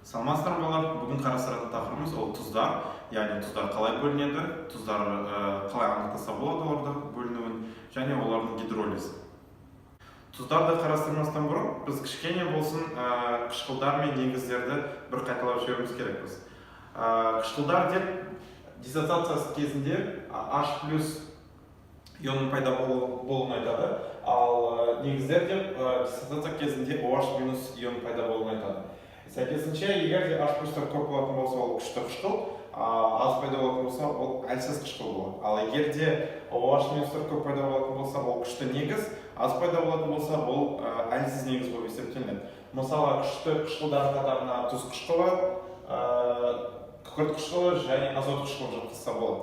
Саламатсыздар ма, балалар! Бүгін қарастыратын тақырыбымыз ол тұздар, яғни тұздар қалай бөлінеді, тұздар қалай анықтаса болады олардың бөлінуін және олардың гидролизі. Тұздарды қарастырмастан бұрын біз кішкене болсын қышқылдар мен негіздерді бір қайталап жіберуіміз керекпіз. Қышқылдар деп диссоциациясы кезінде H плюс ионның пайда болуын айтады, ал негіздер деп диссоциация кезінде OH минус ионның пайда болуын айтады. Сәйкесінше, егер де H плюстар көп болатын болса, ол күшті қышқыл, аз пайда болатын болса, ол әлсіз қышқыл болады. Ал егер де OH минустар көп пайда болатын болса, ол күшті негіз, аз пайда болатын болса, ол әлсіз негіз болып есептелінеді. Мысалға, күшті қышқылдар қатарына тұз қышқылы, күкірт қышқылы және азот қышқылын жатқызса болады.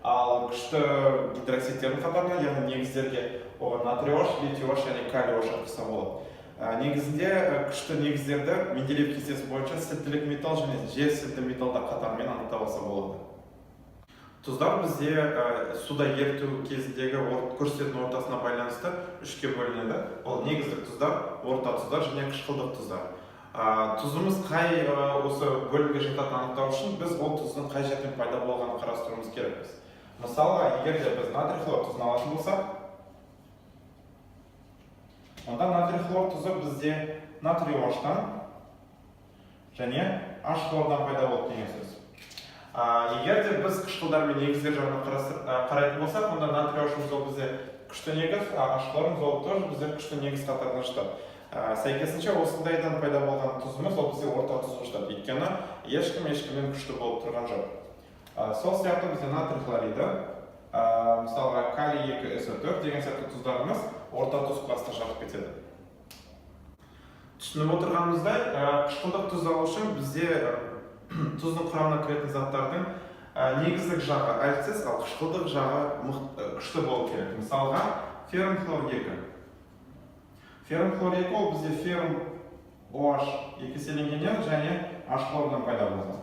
Ал күшті гидроксидтердің қатарына, яғни негіздерге, оған натрий OH, литий OH және калий OH жатқызса болады. Негізінде күшті негіздерді Менделеев кестесі бойынша сілтілік металл және жер сілті металдар қатарымен анықтап алса болады. Тұздар бізде суда еріту кезіндегі көрсететін ортасына байланысты үшке бөлінеді. Ол негіздік тұздар, орта тұздар және қышқылдық тұздар. Тұзымыз қай осы бөлімге жататынын анықтау үшін біз ол тұздың қай жерден пайда болғанын қарастыруымыз керекпіз. Мысалға, егер де біз натрий хлор тұзын алатын болсақ, онда натрий хлор тұзы бізде натрий OH-тан және H хлордан пайда болды деген сөз. Егер де біз қышқылдар мен негіздер жағынан қарайтын болсақ, онда натрий OH-ымыз ол бізде күшті негіз, а H хлорымыз ол тоже бізде күшті негіз қатарына жатады. Сәйкесінше, осындайдан пайда болған тұзымыз ол бізде орта тұзға жатады, өйткені ешкім ешкімнен күшті болып тұрған жоқ. Сол сияқты бізде натрий хлориді, мысалға, калий 2 СО4 деген сияқты тұздарымыз орта тұз классына жатып кетеді. Түсініп отырғанымыздай, қышқылдық тұз алу үшін бізде тұздың құрамына кіретін заттардың негіздік жағы әлсіз, ал қышқылдық жағы күшті болу керек. Мысалға, феррум хлор 2. Феррум хлор 2 ол бізде феррум OH екі еселенгеннен және H хлордан пайда болған.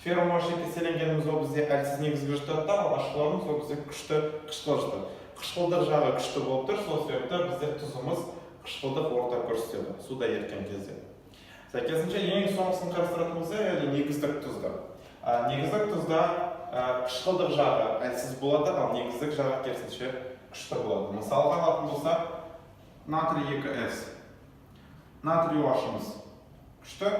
Феррум OH екі еселенгеніміз ол бізде әлсіз негізге жатады да, ал H хлорымыз ол бізде күшті қышқыл жатады. Қышқылдық жағы күшті болып тұр, сол себепті бізде тұзымыз қышқылдық орта көрсетеді суда еріткен кезде. Сәйкесінше, ең соңғысын қарастыратын болсақ, яғни негіздік тұзды. Негіздік тұзда қышқылдық жағы әлсіз болады, ал негіздік жағы керісінше күшті болады. Мысалға алатын болсақ, натрий 2С. Натрий OH-ымыз күшті,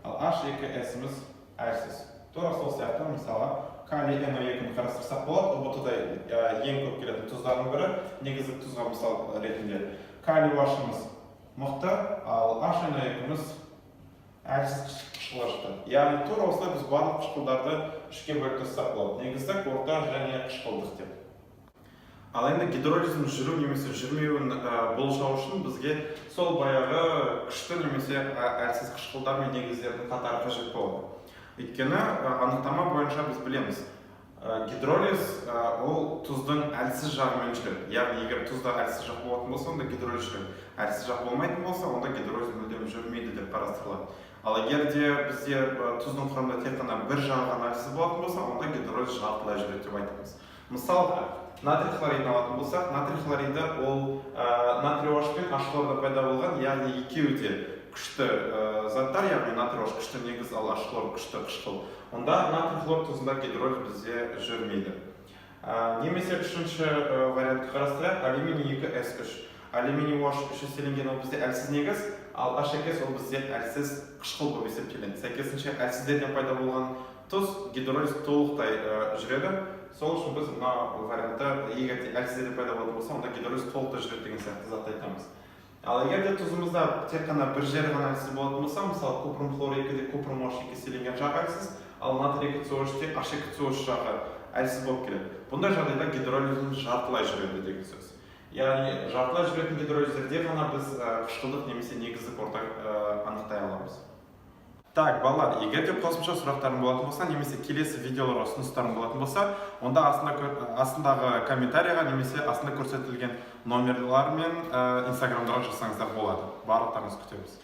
ал H2S-іміз әлсіз. Тура сол сияқты, мысалға, калий NO2-ні қарастырсақ болады. ҰБТ-да ең көп келетін тұздардың бірі, негіздік тұзға мысал ретінде. Калий OH-ымыз мықты, ал HNO2-міз әлсіз қышқылға жатады. Яғни тура осылай біз барлық қышқылдарды үшке бөліп тастасақ болады: негіздік, орта және қышқылдық деп. Ал енді гидролиздің жүру немесе жүрмеуін болжау үшін бізге сол баяғы күшті немесе әлсіз қышқылдар мен негіздердің қатары қажет болады. Өйткені анықтама бойынша біз білеміз, гидролиз ол тұздың әлсіз жағымен жүреді. Яғни егер тұзда әлсіз жақ болатын болса, онда гидролиз жүреді. Әлсіз жақ болмайтын болса, онда гидролиз мүлдем жүрмейді деп қарастырылады. Ал егер де бізде тұздың құрамында тек қана бір жағы ғана әлсіз болатын болса, онда гидролиз жартылай жүреді деп айтамыз. Мысалға, натрий хлоридін алатын болсақ, натрий хлориді ол натрий OH пен H хлорда пайда болған, яғни екеуі де күшті заттар, яғни натрий OH күшті негіз, ал H хлор күшті қышқыл. Онда натрий хлор тұзында гидролиз бізде жүрмейді. Немесе үшінші вариантты қарастырайық: алюминий 2 С3. Алюминий OH үш еселенген ол бізде әлсіз негіз, ал H2S ол бізде әлсіз қышқыл болып есептелінеді. Сәйкесінше, әлсіздерден пайда болған тұз гидролиз толықтай жүреді. Сол үшін біз мына вариантта егер де әлсіздерден пайда болатын болса, онда гидролиз толықтай жүреді деген сияқты затты айтамыз. Ал егер де тұзымызда тек қана бір жері ғана әлсіз болатын болса, мысалы, купрум хлор 2-де купрум OH екі еселенген жағы әлсіз, ал натрий 2 COH-те H2 COH жағы әлсіз болып келеді. Бұндай жағдайда гидролиз жартылай жүреді деген сөз. Яғни жартылай жүретін гидролиздерде ғана біз қышқылдық немесе негіздік орта анықтай аламыз. Так, балалар, егер де қосымша сұрақтарың болатын болса немесе келесі видеоларға ұсыныстарың болатын болса, онда астындағы комментарийға немесе астында көрсетілген номерлар мен инстаграмдарға жазсаңыздар болады. Барлықтарыңызды күтеміз.